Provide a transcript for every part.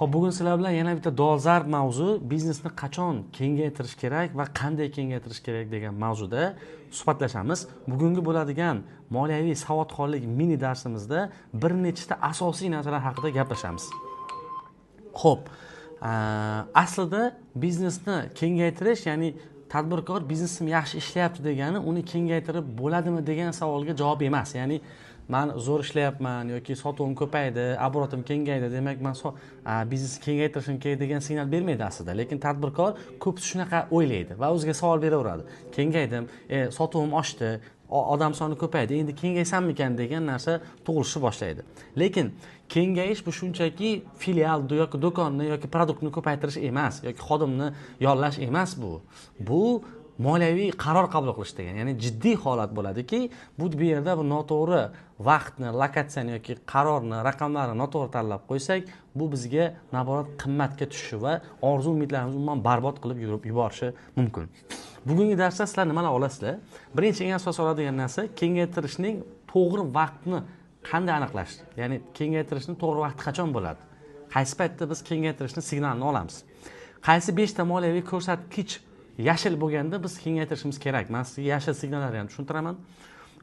Xo'p, bugun sizlar bilan yana bitta dolzarb mavzu, biznesni qachon kengaytirish kerak va qanday kengaytirish kerak degan mavzuda suhbatlashamiz. Bugungi bo'ladigan moliyaviy savodxonlik mini darsimizda bir nechta asosiy narsalar haqida gaplashamiz. Xo'p, aslida biznesni kengaytirish, ya'ni tadbirkor biznesim yaxshi ishlayapti degani uni kengaytirib bo'ladimi degan savolga javob emas. Ya'ni man zo'r ishlayapman yoki sotuvim ko'paydi, оборотim kengaydi, demak man biznesni kengaytirishim kerak degan signal bermaydi aslida. Lekin tadbirkor ko'pisi shunaqa o'ylaydi va o'ziga savol beraveradi. Kengaydim, sotuvim oshdi, odam soni ko'paydi, endi kengaysammikan degan narsa tug'ilishni boshlaydi. Lekin kengayish bu shunchaki filial yoki do'konni yoki produktni ko'paytirish emas, yoki xodimni yollash emas bu. Bu moliyaviy qaror qabul qilish degan, ya'ni jiddiy holat bo'ladiki, bu yerda bu noto'g'ri vaqtni, lokatsiyani yoki qarorni, raqamlarni noto'g'ri tanlab qo'ysak, bu bizga naborat qimmatga tushishi va orzu umidlarimizni umuman barbod qilib yuborishi mumkin. Bugungi darsda sizlar nimalar olasizlar? Birinchi eng asosiy oladigan narsa kengaytirishning to'g'ri vaqtini qanday aniqlash? Ya'ni kengaytirishning to'g'ri vaqti qachon bo'ladi? Qaysi paytda biz kengaytirishni signalini olamiz? Qaysi 5 ta moliyaviy ko'rsatkich yashil bo'lganda biz kengaytirishimiz kerak? Men sizga yashil signallarni ham tushuntiraman.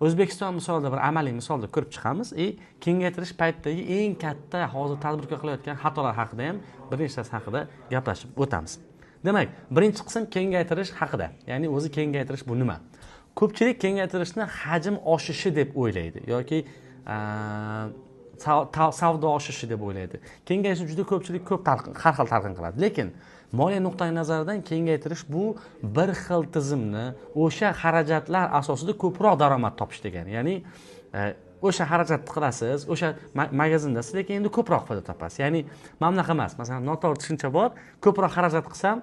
O'zbekiston misolida bir amaliy misolda ko'rib chiqamiz. Kengaytirish paytidagi eng katta hozir tadbirkor qilayotgan xatolar haqida ham bir nechtasi haqida gaplashib o'tamiz. Demak, birinchi qism kengaytirish haqida. Ya'ni o'zi kengaytirish bu nima? Ko'pchilik kengaytirishni hajm oshishi deb o'ylaydi yoki savdo oshishi deb o'ylaydi. Kengayishni juda ko'pchilik ko'p har xil talqin qiladi. Lekin moliya nuqtai nazaridan kengaytirish bu bir xil tizimni o'sha xarajatlar asosida ko'proq daromad topish degani. Ya'ni o'sha xarajatni qilasiz, o'sha magazindasiz, lekin endi ko'proq foyda topasiz. Ya'ni mana bunaqa emas. Masalan, noto'g'ri tushuncha bor, ko'proq xarajat qilsam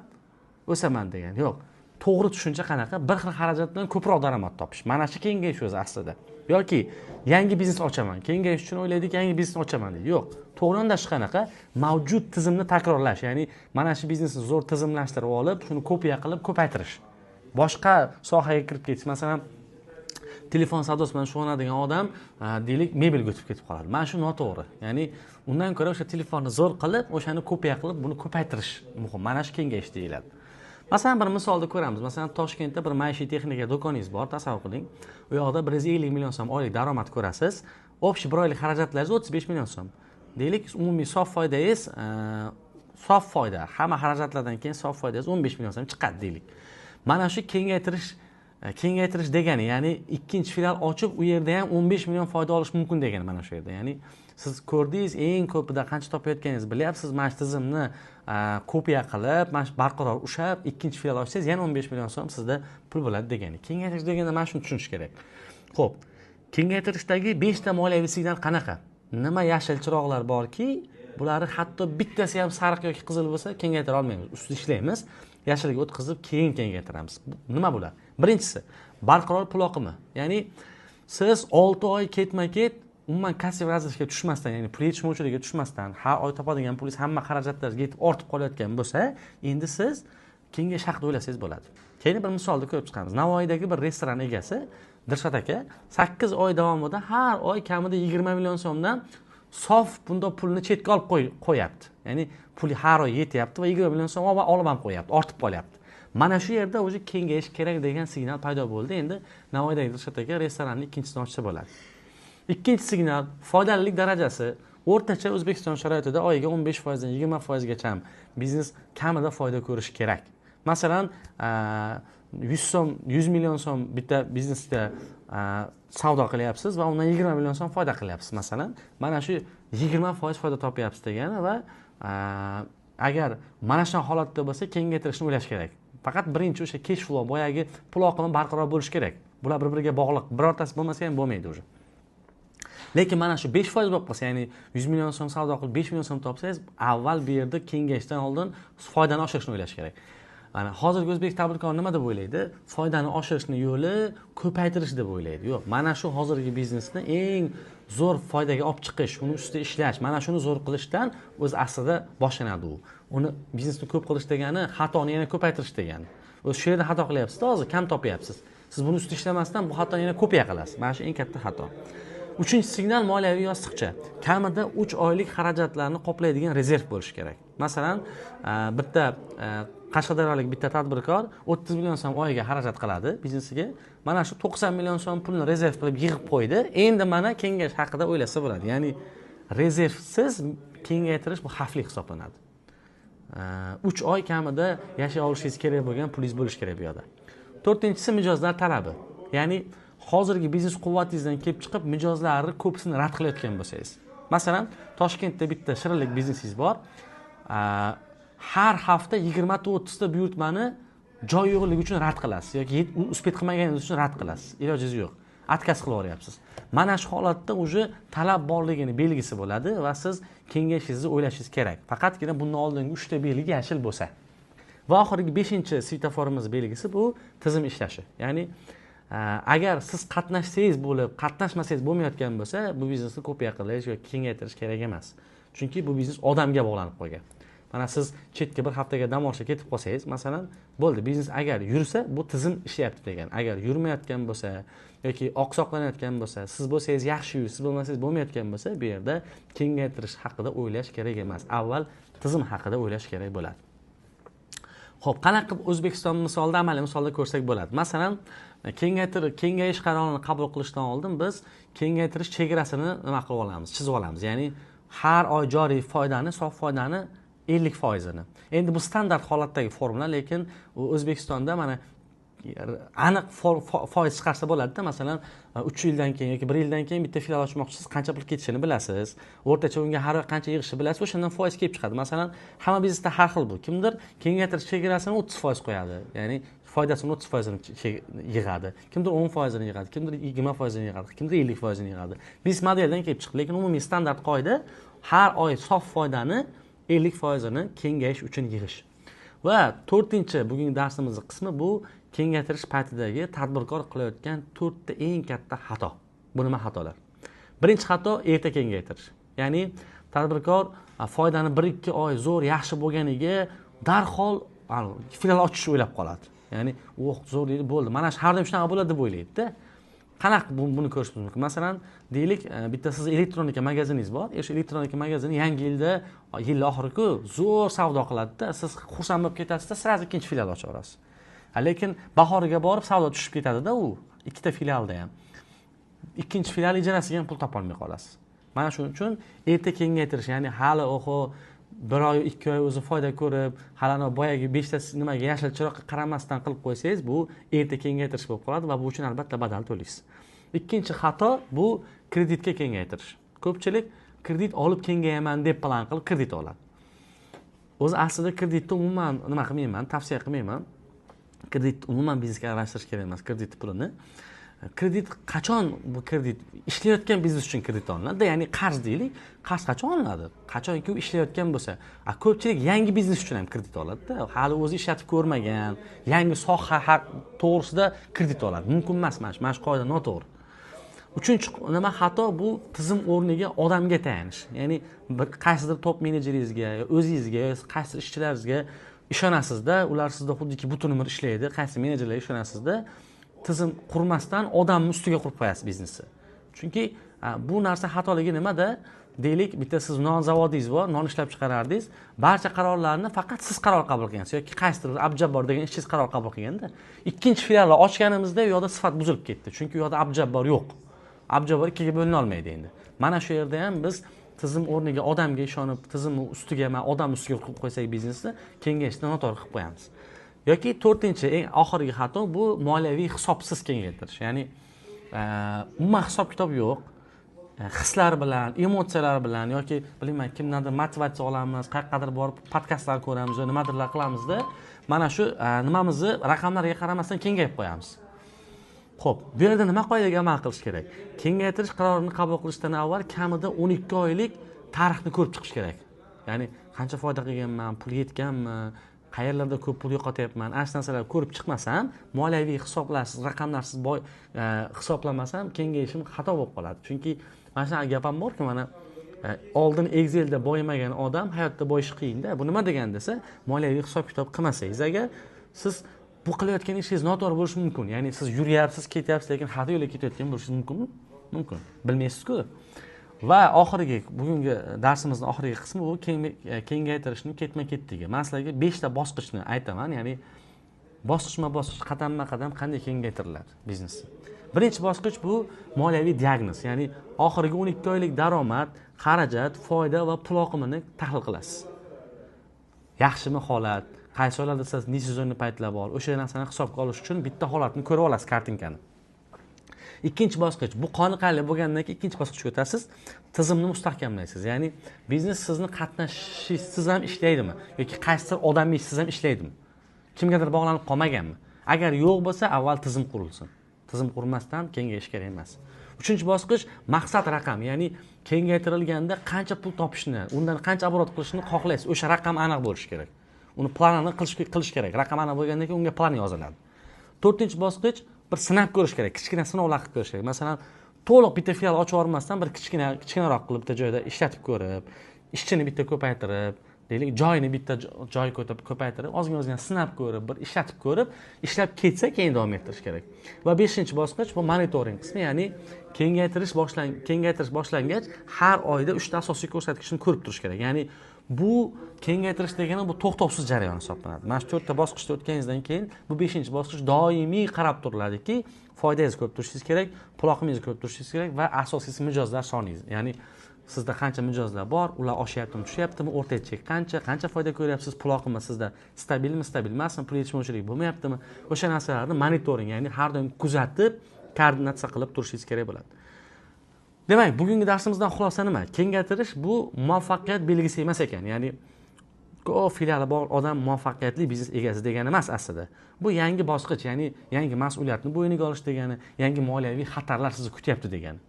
o'saman degan. Yo'q. To'g'ri tushuncha qanaqa? Bir xil xarajat bilan ko'proq daromad topish. Mana shu kengayish o'zi aslida. Yoki yangi biznes ochaman. Kengayish uchun o'ylaydik, yangi biznes ochaman deydi. Yo'q. To'g'ri yondashish qanaqa? Mavjud tizimni takrorlash. Ya'ni mana shu biznesni zo'r tizimlashtirib olib, shuni kopiya qilib ko'paytirish. Boshqa sohaga kirib ketish. Masalan, telefon savdosi bilan shug'ullanadigan odam, deylik, mebelga o'tib ketib qoladi. Mana shu noto'g'ri. Ya'ni undan ko'ra o'sha telefonni zo'r qilib, o'shani kopiya qilib, buni ko'paytirish muhim. Mana shu kengayish deyiladi. Masalan, bir misolda ko'ramiz. Masalan, Toshkentda bir maishiy texnika do'koningiz bor, tasavvur qiling. U yoqda 150 million so'm oylik daromad ko'rasiz. Общий bir oylik xarajatlaringiz 35 million so'm. Deylik, umumiy sof foydangiz, sof foyda, hamma xarajatlardan keyin sof foydangiz 15 million so'm chiqadi deylik. Mana shu kengaytirish degani, ya'ni ikkinchi filial ochib, u yerda ham 15 million foyda olish mumkin degani mana shu yerda. Ya'ni siz ko'rdingiz, eng ko'pida qancha topayotganingizni bilyapsiz, mana shu tizimni kopiya qilib, mana shu barqaror ushlab, ikkinchi filial ochsangiz yana 15 million so'm sizda pul bo'ladi degani. Kengaytirish deganda mana shuni tushunish kerak. Xo'p, kengaytirishdagi 5 ta moliyaviy signal qanaqa? Nima yashil chiroqlar borki, bularni hatto bittasi ham sariq yoki qizil bo'lsa kengaytira olmaymiz. Ustida ishlaymiz, yashilga o'tkazib keyin kengaytiramiz. Nima bular? Birinchisi, barqaror pul oqimi. Ya'ni siz 6 oy ketma-ket umuman kassiv razishga tushmasdan, ya'ni pul yetishmovchiligiga tushmasdan, har oy topadigan pulingiz hamma xarajatlarga yetib ortib qolayotgan bo'lsa, endi siz kengayish haqida o'ylasangiz bo'ladi. Keyin bir misolni ko'rib chiqamiz. Navoiydagi bir restoran egasi Dilshod aka 8 oy davomida har oy kamida 20 million so'mdan sof bunda pulni chetga olib qo'yapti. Ya'ni puli har oy yetyapti va 20 million so'm olib ham qo'yapti, ortib qolyapti. Mana shu yerda o'zi kengayish kerak degan signal paydo bo'ldi. Endi Navoiydagi Dilshod aka restoranni ikkinchisini ochsa bo'ladi. Ikkinchi signal foydalilik darajasi. O'rtacha O'zbekiston sharoitida oyiga 15% dan 20% gacha biznes kamida foyda ko'rishi kerak. Masalan, 100 so'm, 100 million so'm bitta biznesda savdo qilyapsiz va undan 20 million so'm foyda qilyapsiz masalan. Mana shu 20% foyda topyapsiz degani va agar mana shu holatda bo'lsa kengaytirishni o'ylash kerak. Faqat birinchi o'sha cash flow, boyagi pul oqimi barqaror bo'lishi kerak. Bular bir-biriga bog'liq. Birortasi bo'lmasa ham bo'lmaydi o'sha. Lekin mana shu 5% bo'lib qolsa, ya'ni 100 million so'm savdo qilib 5 million so'm topsangiz, avval bu yerda kengayishdan oldin foydani oshirishni o'ylash kerak. Mana hozirgi o'zbek tadbirkori nima deb o'ylaydi? Foydani oshirishni yo'li ko'paytirish deb o'ylaydi. Yo'q, mana shu hozirgi biznesni eng zo'r foydaga olib chiqish, uni ustida ishlash, mana shuni zo'r qilishdan o'zi aslida boshlanadi u. Uni biznesni ko'p qilish degani xatoni yana ko'paytirish degani. O'zi shu yerda xato qilyapsiz-da, hozir kam topyapsiz. Siz buni ustida ishlamasdan bu xatoni yana kopiya qilasiz. Mana shu eng katta xato. Uchinchi signal moliyaviy yostiqcha. Kamida 3 oylik xarajatlarni qoplaydigan rezerv bo'lishi kerak. Masalan, bitta Qashqadaryolik bitta tadbirkor 30 million so'm oyiga xarajat qiladi biznesiga. Mana shu 90 million so'm pulni rezerv qilib yig'ib qo'ydi. Endi mana kengash haqida o'ylasa bo'ladi. Ya'ni rezervsiz kengaytirish bu xavfli hisoblanadi. 3 oy kamida yashay olishingiz kerak bo'lgan pulingiz bo'lishi kerak bu yerda. To'rtinchisi mijozlar talabi. Ya'ni hozirgi biznes quvvatingizdan kelib chiqib mijozlarni ko'pisini rad qilayotgan bo'lsangiz. Masalan, Toshkentda bitta shirinlik biznesingiz bor. Har hafta 20 ta 30 ta buyurtmani joy yo'qligi uchun rad qilasiz yoki uspet qilmaganingiz uchun rad qilasiz. Ilojingiz yo'q. Atkaz qilib yuboryapsiz. Mana shu holatda уже talab borligini belgisi bo'ladi va siz kengashingizni o'ylashingiz kerak. Faqatgina bundan oldingi 3 ta belgi yashil bo'lsa. Va oxirgi 5-svetoforimiz belgisi bu tizim ishlashi. Ya'ni agar siz qatnashsangiz bo'lib, qatnashmasangiz bo'lmayotgan bo'lsa, bu biznesni kopiya qilish yoki kengaytirish kerak emas. Chunki bu biznes odamga bog'lanib qolgan. Mana siz chetga bir haftaga dam olishga ketib qolsangiz, masalan, bo'ldi, biznes agar yursa, bu tizim ishlayapti degan. Agar yurmayotgan bo'lsa yoki oqsoqlanayotgan bo'lsa, siz bo'lsangiz yaxshi, siz bo'lmasangiz bo'lmayotgan bo'lsa, bu yerda kengaytirish haqida o'ylash kerak emas. Avval tizim haqida o'ylash kerak bo'ladi. Xo'p, qanaqa qilib O'zbekiston misolida, amaliy misolda ko'rsak bo'ladi? Masalan, kengayish qarorini qabul qilishdan oldin biz kengaytirish chegarasini nima qilib olamiz, chizib olamiz. Ya'ni har oy joriy foydani, sof foydani 50%ini. Endi bu standart holatdagi formula, lekin O'zbekistonda mana aniq foiz chiqarsa bo'ladida. Masalan, 3 yildan keyin yoki 1 yildan keyin bitta filial ochmoqchisiz, qancha pul ketishini bilasiz. O'rtacha unga har oy qancha yig'ishni bilasiz, o'shandan foiz kelib chiqadi. Masalan, hamma biznesda har xil bu. Kimdir kengaytirish chegarasini 30% qo'yadi. Ya'ni foydasini 30%ini yig'adi. Kimdir 10%ini yig'adi, kimdir 20%ini yig'adi, kimdir 50%ini yig'adi. Biznes modeldan kelib chiqadi, lekin umumiy standart qoida har oy sof foydani 50%ini kengayish uchun yig'ish. Va 4-chi bugungi darsimizning qismi bu kengaytirish paytidagi tadbirkor qilayotgan 4 ta eng katta xato. Bu nima xatolar? Birinchi xato erta kengaytirish. Ya'ni tadbirkor foydani 1-2 oy zo'r yaxshi bo'lganiga darhol filial ochishni o'ylab qoladi. Ya'ni, "Oh, zo'r deydi, bo'ldi. Mana shu har doim shunaqa bo'ladi" deb o'ylaydi-da. Qanaqa buni ko'rishimiz mumkin? Masalan, deylik, bitta siz elektronika magaziningiz bor. O'sha elektronika magazini yangi yilda, yil oxiri-ku zo'r savdo qiladi-da, siz xursand bo'lib ketasiz-da, sразу ikkinchi filial ochib yuborasiz. Lekin bahoriga borib savdo tushib ketadi-da u ikkita filialda ham. Ikkinchi filial ijarasiga ham pul topa olmay qolasiz. Mana shuning uchun erta kengaytirish, ya'ni hali oxo 1 oy, 2 oy o'zi foyda ko'rib, hali ana boyagi 5 ta nimaga yashil chiroqqa qaramasdan qilib qo'ysangiz, bu erta kengaytirish bo'lib qoladi va bu uchun albatta badal to'laysiz. Ikkinchi xato bu kreditga kengaytirish. Ko'pchilik kredit olib kengayaman deb plan qilib kredit oladi. O'zi aslida kreditni umuman nima qilmayman, tavsiya qilmayman. Kredit umuman biznesga aralashtirish kerak emas, kredit pulini. Kredit qachon, bu kredit ishlayotgan biznes uchun kredit olinadi, ya'ni qarz deylik. Qarz qachon olinadi? Qachonki u ishlayotgan bo'lsa. Ko'pchilik yangi biznes uchun ham kredit oladi-da, hali o'zi ishlatib ko'rmagan, yangi soha to'g'risida kredit oladi. Mumkin emas, mana shu qoida noto'g'ri. Uchinchi nima xato bu tizim o'rniga odamga tayanish. Ya'ni bir qaysidir top menejeringizga, o'zingizga, qaysidir ishchilaringizga ishonasizda, ular sizda xuddiki butun umr ishlaydi, qaysi menejerlarga ishonasizda, tizim qurmasdan odamni ustiga qurib qo'yasiz biznesni. Chunki bu narsa xatoligi nimada? Deylik, bitta siz non zavodingiz bor, non ishlab chiqarardingiz, barcha qarorlarni faqat siz qaror qabul qilgansiz yoki qaysidir Abjabbor degan ishchingiz qaror qabul qilganda, ikkinchi filialni ochganimizda u yoqda sifat buzilib ketdi. Chunki u yoqda Abjabbor yo'q. Abjabbor ikkiga bo'lina olmaydi endi. Mana shu yerda ham biz tizim o'rniga odamga ishonib, tizimni ustiga, odam ustiga qurib qo'ysak biznesni, kengayishni noto'g'ri qilib qo'yamiz. Yoki to'rtinchi, eng oxirgi xato bu moliyaviy hisobsiz kengaytirish. Ya'ni umuman hisob-kitob yo'q. Hislar bilan, emotsiyalar bilan yoki bilmayman kimdandir motivatsiya olamiz, qayerqadir borib podkastlar ko'ramiz, nimadirlar qilamizda, mana shu nimamizni raqamlarga qaramasdan kengayib qo'yamiz. Xo'p, bu yerda nima qoidaga amal qilish kerak? Kengaytirish qarorini qabul qilishdan avval kamida 12 oylik tarixni ko'rib chiqish kerak. Ya'ni qancha foyda qilganman, pul yetganmi, qayerlarda ko'p pul yo'qotyapman, ana shu narsalarni ko'rib chiqmasam, moliyaviy hisoblarsiz, raqamlarsiz hisoblamasam, kengayishim xato bo'lib qoladi. Chunki mana shunaqa gap ham borki, mana oldin Excelda boyimagan odam hayotda boyishi qiyinda. Bu nima degani desa, moliyaviy hisob-kitob qilmasangiz agar siz bu qilayotgan ishingiz noto'g'ri bo'lishi mumkin. Ya'ni siz yuryapsiz, ketyapsiz, lekin xato yo'lga ketayotgan bo'lishingiz mumkinmi? Mumkin. Bilmaysiz-ku. Va oxirgi bugungi darsimizning oxirgi qismi bu kengaytirishning ketma-ketligi. Men sizlarga 5 ta bosqichni aytaman, ya'ni bosqichma-bosqich, qadamma-qadam qanday kengaytiriladi biznesni. Birinchi bosqich bu moliyaviy diagnoz, ya'ni oxirgi 12 oylik daromad, xarajat, foyda va pul oqimini tahlil qilasiz. Yaxshimi holat, qaysi oylarda siz nesezonni paytlar bor, o'sha narsani hisobga olish uchun bitta holatni ko'rib olasiz, kartinkani. Ikkinchi bosqich, bu qoniqarli bo'lgandan keyin ikkinchi bosqichga o'tasiz, tizimni mustahkamlaysiz. Ya'ni biznes sizni qatnashishsiz ham ishlaydimi yoki qaysidir odamning ishsiz ham ishlaydimi? Kimgadir bog'lanib qolmaganmi? Agar yo'q bo'lsa, avval tizim qurilsin. Tizim qurmasdan kengayish kerak emas. Uchinchi bosqich maqsad raqam, ya'ni kengaytirilganda qancha pul topishni, undan qancha оборот qilishni xohlaysiz, o'sha raqam aniq bo'lishi kerak. Uni planini qilish kerak. Raqam aniq bo'lgandan keyin unga plan yoziladi. To'rtinchi bosqich bir sinab ko'rish kerak, kichkina sinovlar qilib ko'rish kerak. Masalan, to'liq bitta filial ochib yubormasdan bir kichkinaroq qilib bitta joyda ishlatib ko'rib, ishchini bitta ko'paytirib, deylik, joyini bitta joy ko'paytirib, ozgina-ozgina sinab ko'rib, bir ishlatib ko'rib, ishlab ketsa keyin davom ettirish kerak. Va 5-bosqich bu monitoring qismi, ya'ni kengaytirish boshlangach har oyda 3 ta asosiy ko'rsatkichni ko'rib turish kerak. Ya'ni bu kengaytirish degani bu to'xtovsiz jarayon hisoblanadi. Mana shu 4 ta bosqichni o'tganingizdan keyin bu 5-bosqich doimiy qarab turiladiki, foydangizni ko'rib turishingiz kerak, pul oqimingizni ko'rib turishingiz kerak va asosiysi mijozlar soningiz. Ya'ni sizda qancha mijozlar bor, ular oshyaptimi, tushyaptimi, o'rta chek qancha, qancha foyda ko'ryapsiz, pul oqimi sizda stabilmi, stabil emasmi, pul yetishmovchilik bo'lmayaptimi? O'sha narsalarni monitoring, ya'ni har doim kuzatib, koordinatsiya qilib turishingiz kerak bo'ladi. Demak, bugungi darsimizdan xulosa nima? Kengaytirish bu muvaffaqiyat belgisi emas ekan. Ya'ni ko'p filiali bor odam muvaffaqiyatli biznes egasi degani emas aslida. Bu yangi bosqich, ya'ni yangi mas'uliyatni bo'yniga olish degani, yangi moliyaviy xatarlar sizni kutyapti degani.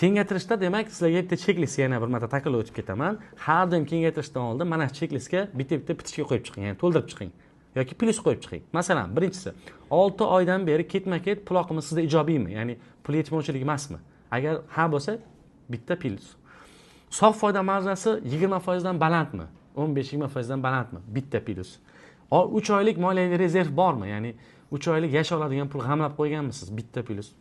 Kengaytirishda demak sizlarga bitta checklist, yana bir marta takrorlab o'tib ketaman. Har doim kengaytirishdan oldin mana shu checklistga bitta-bitta pitichka qo'yib chiqing, ya'ni to'ldirib chiqing yoki plyus qo'yib chiqing. Masalan, birinchisi, 6 oydan beri ketma-ket pul oqimi sizda ijobiymi, ya'ni pul yetishmovchilik emasmi? Agar ha bo'lsa, bitta plyus. Sof foyda marjasi 20% dan balandmi? 15-20% dan balandmi? Bitta plyus. 3 oylik moliyaviy rezerv bormi? Ya'ni 3 oylik yasha oladigan pul g'amlab qo'yganmisiz? Bitta plyus.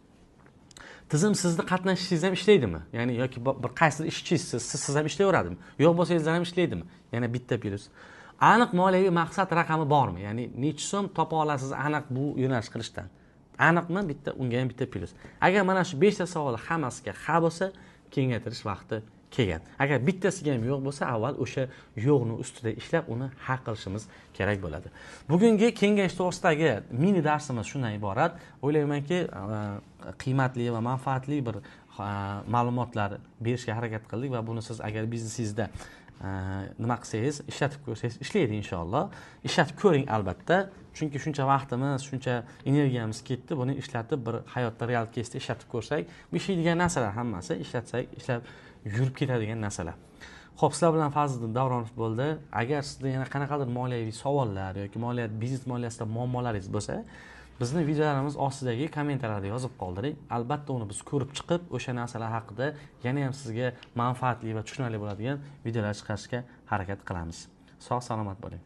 Tizim sizni qatnashishingiz ham ishlaydimi? Ya'ni yoki bir qaysidir ishchisiz, siz ham ishlayveradimi? Yo'q bo'lsangiz ham ishlaydimi? Yana bitta plyus. Aniq moliyaviy maqsad raqami bormi? Ya'ni necha so'm topa olasiz aniq bu yo'nalish qilishdan? Aniqmi? Bitta, unga ham bitta plyus. Agar mana shu 5 ta savol hammasiga ha bo'lsa, kengaytirish vaqti kelgan. Agar bittasiga ham yo'q bo'lsa, avval o'sha yo'qni ustida ishlab, uni hal qilishimiz kerak bo'ladi. Bugungi kengayish to'g'risidagi mini darsimiz shundan iborat. O'ylaymanki, qiymatli va manfaatli bir ma'lumotlar berishga harakat qildik va buni siz agar biznesingizda nima qilsangiz, ishlatib ko'rsangiz ishlaydi inshaalloh. Ishlatib ko'ring albatta, chunki shuncha vaqtimiz, shuncha energiyamiz ketdi. Buni ishlatib bir hayotda real keysda ishlatib ko'rsak, bu ishlaydigan narsalar hammasi, ishlatsak, ishlab yurib ketadigan narsalar. Xo'p, sizlar bilan Fazliddin Davronov bo'ldi. Agar sizda yana qanaqadir moliyaviy savollar yoki moliya, biznes moliyasida muammolaringiz bo'lsa, bizni videolarimiz ostidagi kommentariyada yozib qoldiring. Albatta uni biz ko'rib chiqib, o'sha narsalar haqida yana ham sizga manfaatli va tushunarli bo'ladigan videolar chiqarishga harakat qilamiz. Sog' salomat bo'ling.